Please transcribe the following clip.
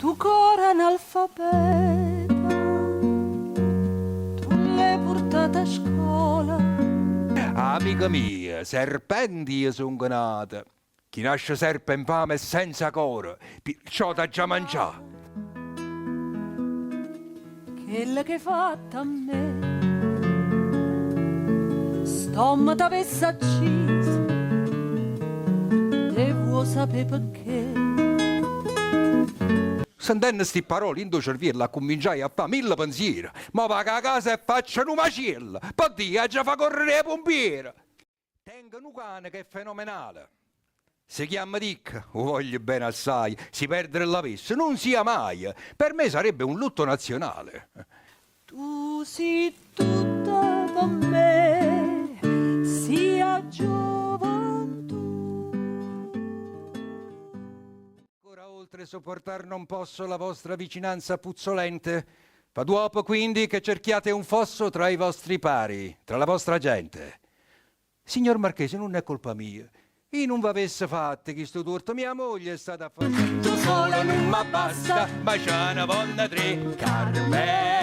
Stu core analfabeta, tu l'hê purtato a scola. Amico mio, serpente io songo nato, chi nasce serpe è 'nfame e senza core, pirciò t'aggia mangià. Chella ch'hê fatto a me, st'ommo t'avesse acciso, e vuò sapè pecché? Sentenno sti parole dint' 'o cerviello accumminciaje a fa' mille penziere, mo vaco 'a casa e faccio nu maciello, pe' Dio aggia fa' correre 'e pumpiere! Tengo nu cane ch'è fenomenale. Si chiamma Dick, 'o voglio bene assaje, si perdere l'avesse, nun sia maje, per me sarebbe un lutto nazionale. Tu si' tutta pe me, si' 'a gioventù. Ancora oltre sopportar non posso la vostra vicinanza puzzolente, fa d'uopo quindi che cerchiate un fosso tra i vostri pari, tra la vostra gente. Signor Marchese, nun è colpa mia, io nun v'avesse fatto chistu tuorto, mia moglie è stata a far Tu sola nun m'abbasta, ma ce ne vonno tre. Carmè.